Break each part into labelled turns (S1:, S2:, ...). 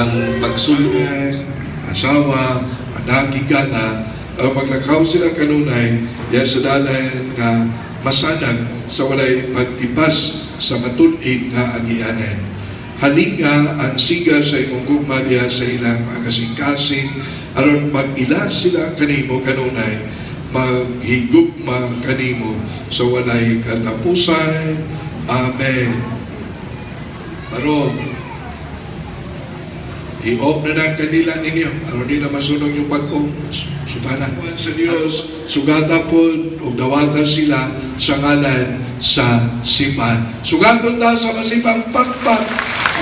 S1: Ang pagsulo
S2: Asawa, anak, higala, ang maglakaw sila kanunay, yan sa dalan nga masanag sa walay pagtipas sa matud-id nga agianan. Halinga ang siga sa imong gugma diha sa ilang mga kasing-kasing, aron mag-ila sila kanimo kanunay, maghigugma kanimo sa walay katapusan. Amen. Barog, i-off na ang kandila ninyo aron di na masunog yung pag-ong sutana. Sa Dios, sugata po o dawata sila sa ngalan sa simbahan. Sugaton ta sa masipang pakpak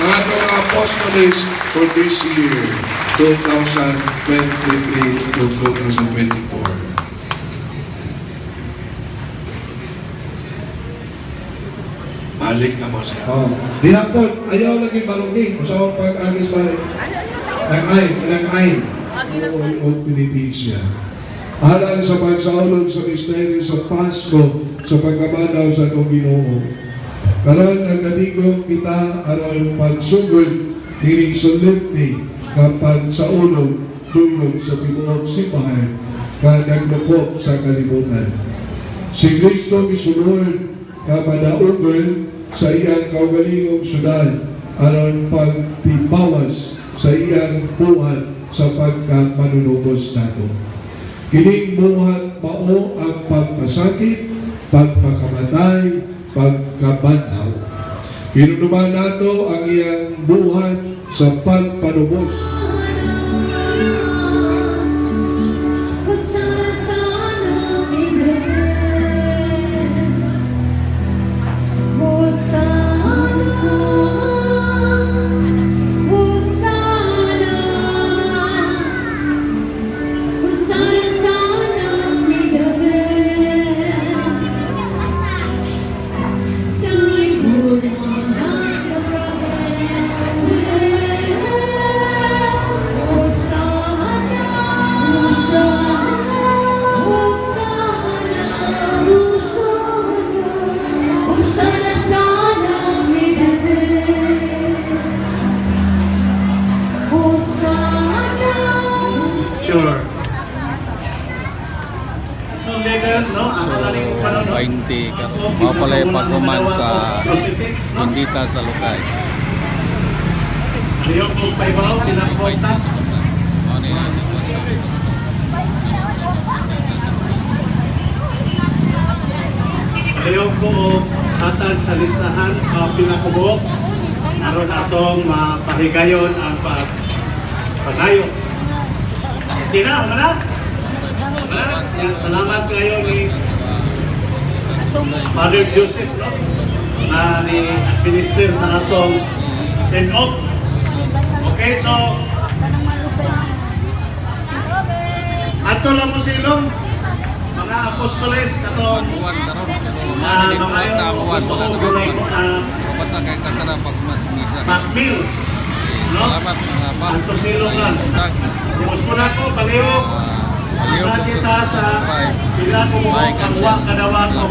S2: ang atong mga apostoles for this year, 2023 to 2024. Balik na mo siya.
S3: Oh, diha po, ayaw lagi baruging. Usa akong pag-agis pare. Nang ay, nang ay.
S2: O Pilipinsya. Alang sa pagsaulog sa misteryo sa Pasko sa pagkabanaw sa atong Ginoo. Karon nagkatigom kita aron pagsugod nining solemne nga pagsaulog duyog sa tibuok simbahan nga naglukop sa kalibutan. Si Kristo misulod nga madaugon sa iyang kaugalingong syudad aron pagtibawas sa iyang buhat sa pagkamanunubos nato. Kining buhat mao ang pagpasakit, pagpakamatay, pagkabanhaw. Hinunuman nato ang iyang buhat sa pagpanubos.
S4: Hosana sana Miguel. Hosana, Hosana, Hosana sana Miguel. Dahil Hosana, Hosana, Hosana, Hosana, Hosana sana Miguel. Hosana.
S5: Sure. So, legal, no? Ako na rin
S6: So,
S5: ano, no?
S6: 20 ka. Mao pala yung paghuman sa Kundita sa Lukay.
S5: Ayaw ko paibaw,
S6: 20
S5: pinakbota.
S6: sa Lukay. Mao na yung sitwasyon.
S5: Ayaw ko hatag sa listahan, pinakubok. Aron atong mapahigayon ang pag pagayo. Okay na, wala? Wala? Yan, salamat kayo ni Father Joseph, no? Na ni administer sa atong send-off. Okay, so ato lang mo silong mga apostoles katong
S6: Kuwan karon.
S5: na mga
S6: Kuwan
S5: gusto
S6: wala
S5: ko
S6: na
S5: gunay
S6: kuwan.
S5: ko na
S6: Basta kay kasara pag mas misa.
S5: Macmill, no?
S6: Salamat mga pa.
S5: Anto silong lang.
S6: Tag.
S5: Tapos po na ako, baliw.
S6: Baliw
S5: Kita sa pila ko mo
S6: Like
S5: ang
S6: and
S5: wa
S6: share.
S5: kadawa ko.